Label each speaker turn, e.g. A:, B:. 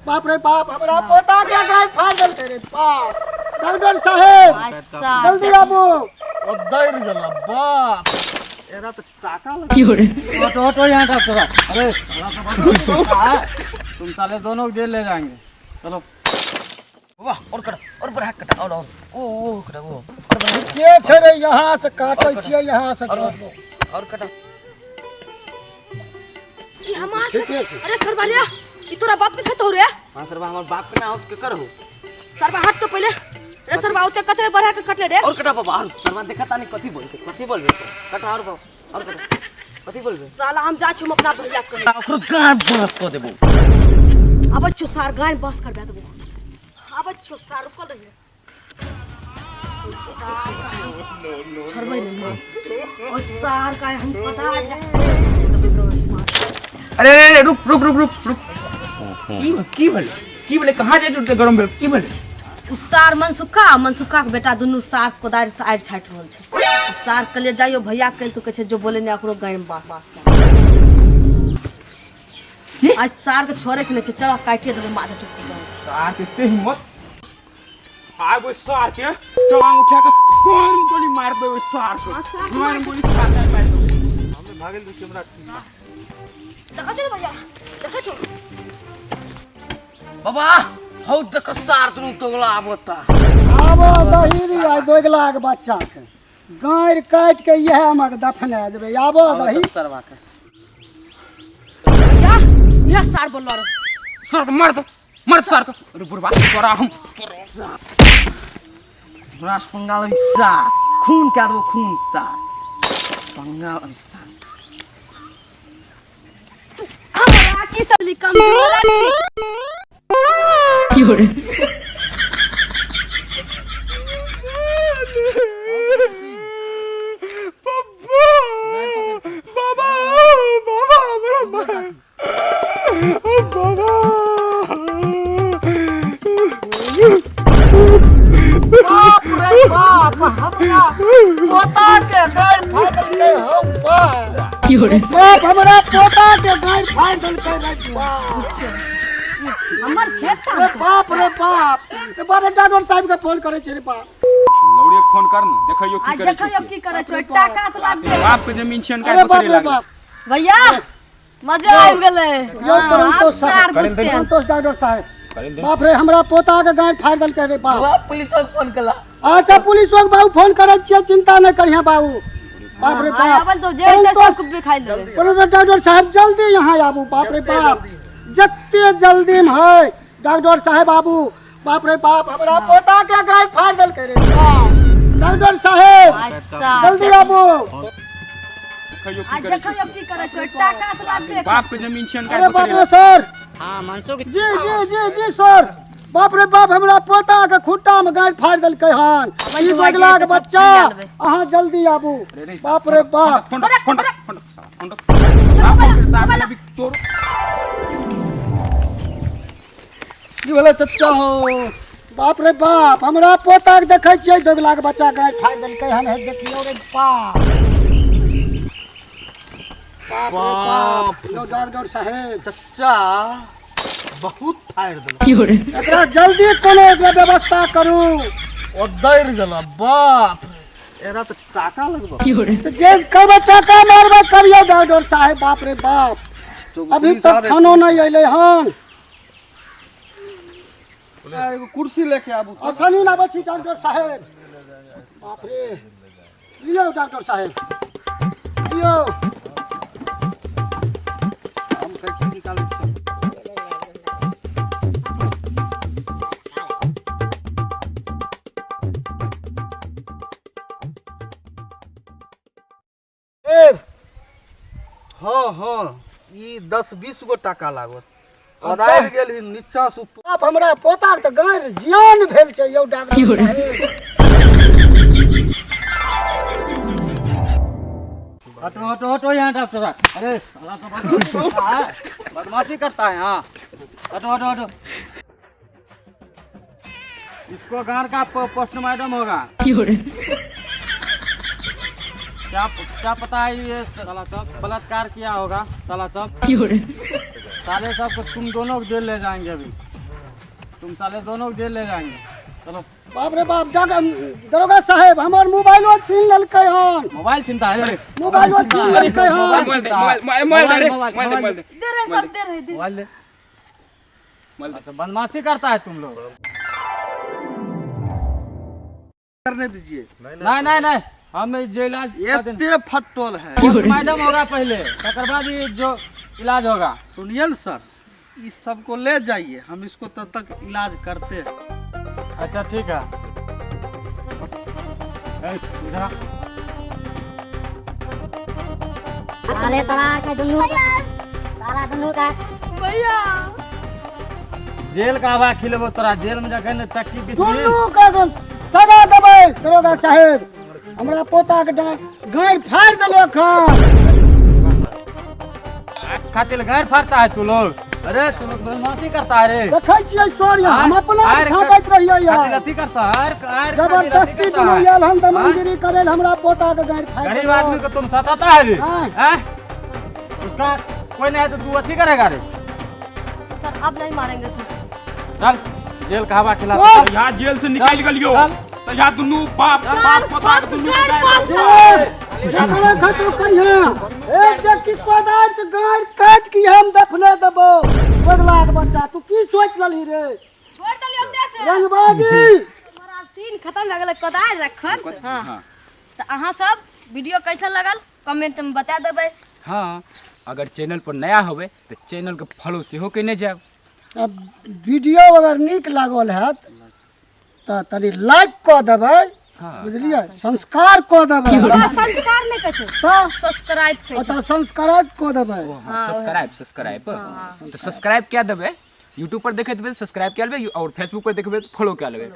A: बाप रे बाप, हमरा पोता के गाय फाड़ देलकै रे बाप। डॉक्टर साहेब जल्दी आबू।
B: दौड़ गेल बाप, एरा तो टाका लग।
C: ऑटो ऑटो यहाँ डॉक्टर साहब। अरे साला तो बदमाश है। तुम साले दोनों को जेल ले जाएंगे, चलो।
B: वाह, और कटा और बढ़ा कटा और ओ ओ कटा ओ और बढ़ा।
A: के छै रे? यहाँ से काटै छियै, यहाँ से छोड़ दो।
B: और कटा।
D: ई हमार
A: ठीके छै।
D: अरे सरबालिया, ई तोरा बाप के खेत हो रे?
B: हां सरबा, हमर बाप के ना हो के कर हो।
D: सरबा हट तो पहले रे। सरबा ओते कते बढ़ा के कटले रे?
B: और कटा बाबा। और सरबा देखता नहीं, कथी बोलते, कथी बोलबे? कटा और बाबा, और कटा, कथी बोलबे?
D: साला हम जा छी अपना भैया के।
B: ओकरो गांड बस क देबो।
D: अब छो सार, गाय बस कर देबो। अब छो सार, रुकल रहिए। छोड़बै नहीं ओ सार का हम पता है।
E: अरे अरे अरे, रुक रुक रुक रुक रुक। की की भेलै, की भेलै? कहाँ जाइ छौ गरम भेल? की भेलै?
D: उ सार मनसुखा, मनसुखा के बेटा दुनू सार कोदारि से आड़ि छाटि रहल छै। आ सार कहलियै जाइयो भैया के, तो कहै छै जो बोले ने ओकरो गाय में बास बास के। आज सार के छोड़े के नहीं छै, चल काटिए देबै माथे चुप।
E: सार के एते हिम्मत? आब ओहि सार के टांग उठा के कान में गोली मार देबै। ओहि सार के कान में गोली सार के मार देबै।
D: देखा छो भैया, देखा छो।
B: बाबा, हौ देख, सार दुनू तोगला आबता।
A: आबो दही रे, आइ दोगला के बच्चा के गारि काटि के इएह हमर दफना देबै। आबो दही
B: सरबा के।
D: भैया, यह सार बोल रहो।
E: सार के मार दो, मार सार के। अरे बुढ़वा, तोरा हम
B: हमरा से पंगा लेबही सार, खून कए देबो खून। सार पंगा लेबही सार।
D: हमरा की सब कमजोर छी?
E: बाबा, बाबा, हमरा मार बाबा।
A: बाप रे बाप, हमरा पोता के गारि फाड़ि देलकै हौ बाप। बाप, हमरा पोता के गारि फाड़ि देलकै रे बाप।
D: हमर खेत
A: रे बाप रे बाप रे बाप रे, डॉक्टर साहब के फोन करै छै रे बाप।
E: लौड़े के फोन कर न, देखैयो की
D: आज
E: करै
D: देखियो
E: छै।
D: की करै छो, टाका तऽ लागबे।
E: बाप के जमीन छै।
A: अरे बाप रे बाप।
D: भैया, मजा आबि गेलै।
A: यौ परंतु
D: आब सार
A: साहब,
D: बुझते हैं।
A: परंतु डॉक्टर साहब, बाप रे, हमरा पोता के गारि फाड़ि देलकै रे बाप।
B: बाबा, पुलिस के फोन कला।
A: अच्छा, पुलिस के बाबू फोन करै छियै, चिंता नहि करिहे बाबू। बाप रे
D: हाँ,
A: बाप।
D: आवल तो जे हेतै सब भी खाइ लेबै।
A: परंतु डॉक्टर साहब, जल्दी यहाँ आबू। बाप रे बाप, जते जल्दी में है डॉक्टर साहब आबू। बाप रे बाप, हमरा पोता के गारि फाड़ि देलकै रे बाप। डॉक्टर साहेब
D: आज सार
A: जल्दी आबू।
E: देखैयो की
D: आज
E: करै छै।
D: देखियो की करै छो, टाका तऽ लागबे।
E: बाप के जमीन छै।
A: अरे बाप रे सर।
C: हाँ मनसुख।
A: जी जी जी जी सर। बाप रे बाप, हमरा पोता के खुट्टा में गारि फाड़ि देलकै हन ई बगला के बच्चा। अहाँ जल्दी आबू। बाप रे बाप।
E: फोन रख, फोन रख, फोन रख, फोन रख। बाप के साथ में भी तोड़।
C: की भेलै चचा हो?
A: बाप रे बाप, हमरा पोता के देखै छियै, दोगला के बच्चा गारि फाड़ि देलकै हन। हे देखियौ रे बाप, बाप रे बाप। यौ डॉक्टर साहेब।
B: चचा बहुत फाड़ि देलक।
A: एकरा जल्दी कोनो एकरा व्यवस्था करू।
B: ओ दौड़ गेल बाप रे, एरा तो टाका लगबो।
A: तऽ जे करबै टाका मारबै करियौ डॉक्टर साहेब। बाप रे बाप, अभी तक खानो नहि अयलै हन।
C: एगो कुर्सी लेके आबू।
A: अच्छा, नहीं आबै छी डॉक्टर साहेब। बाप रे, लियौ डॉक्टर साहेब, लियौ।
C: हम कैंची निकालै छी।
A: ए
C: हाँ हाँ, ई 10-20 गो टाका लागत।
A: अच्छा।
C: अदारि गेल ही नीचा से ऊपर।
A: बाप, हमरा पोता के तऽ गारि जियान भेल छै यौ डॉक्टर साहेब।
C: हटो हटो हटो यहाँ डॉक्टर साहब। अरे साला तो बदमाशी करता है, बदमाशी करता है। हाँ, हटो हटो हटो। इसको गार का पोस्टमार्टम होगा। क्या क्या पता है ये साला सब बलात्कार किया होगा साला सब। साले सबको तुम दोनों को जेल ले जाएंगे अभी। तुम साले दोनों को जेल ले जाएंगे। चलो।
A: बाप रे बाप, दरोगा साहेब हमर मोबाइलो छीन लेलकै हन।
C: मोबाइल चिंता है रे?
A: मोबाइलो छीन लेलकै हन।
E: मोबाइल दे, मोबाइल, मोबाइल दे रे, मोबाइल दे, मोबाइल दे।
D: दे रहे सर, दे रहे, दे।
C: मोबाइल दे।
E: मोबाइल दे।
C: तो बदमाशी करता है तुम लोग।
B: करने दीजिए।
C: नहीं नहीं नहीं, हम जे इलाज
B: एते फटल है।
C: मैडम होगा पहले, तकर बाद ये जो इलाज होगा।
B: सुनिए न सर, इस सबको ले जाइए, हम इसको तब तक इलाज करते हैं।
C: अच्छा ठीक है। ए, इधर आ।
F: साले तोरा के दुनू, साला दुनू का।
D: भैया
C: जेल का हवा खिलेबो तोरा, जेल में जखन चक्की पिसबी।
A: दुनू के एकदम सजा देबै दरोगा साहेब। हमरा पोता के गाड़ि फाड़ि देलक हन।
C: खातिर गाड़ि फाड़ता है तू लोग। अरे तू लोग बदमाशी करता है रे।
A: देखै छियै सर, हम अपना छापैत रहियै यार।
C: खातिर अथी करता है, आर खातिर अथी
A: जबरदस्ती
C: करता
A: दुनू
C: है।
A: आयल हन दमनगिरी करे लए, हमरा पोता के गाड़ि फाड़ि
C: गरीब
A: देलक।
C: आदमी को तुम सताता है रे।
A: हाँ।
C: हैं? उसका कोई नहीं है तो तू अथी करेगा रे।
D: सर अब नहीं मारेंगे सर।
C: चल जेल का हवा खिला।
A: ओ!
E: यहाँ जेल से निकाल गेलियो
C: चल।
E: तो यहाँ दुनू बाप बाप पोता के दुनू के गाड़ि
A: जकरे खतु करिहे, एक जे कि कोदारि से गाड़ि काटि के हम दफने देबो। बदला के बच्चा, तू की सोच लेलही रे?
D: छोड़ देलियो देश।
A: रंगबाजी।
D: हमारा सीन खत्म भए गेलै, कोदारि रखल। हाँ। तऽ अहाँ सब वीडियो कैसन लगल कमेंट में बता देबै।
E: हाँ, अगर चैनल पर नया होवे तो चैनल के फॉलो सेहो केने जायब।
A: अब वीडियो अगर नीक लागल हैत तऽ तनी लाइक कऽ देबै, बुझलियै, संस्कार कऽ देबै।
D: संस्कार नहि कहै छै,
A: तऽ
D: सब्सक्राइब कहै छै।
A: ओतऽ संस्कार कऽ देबै।
E: सब्सक्राइब, सब्सक्राइब तो सब्सक्राइब क्या देबै, यूट्यूब पर देखैत हेबै सब्सक्राइब कए लेबै और फेसबुक पर देखबै तो फॉलो कए लेबै।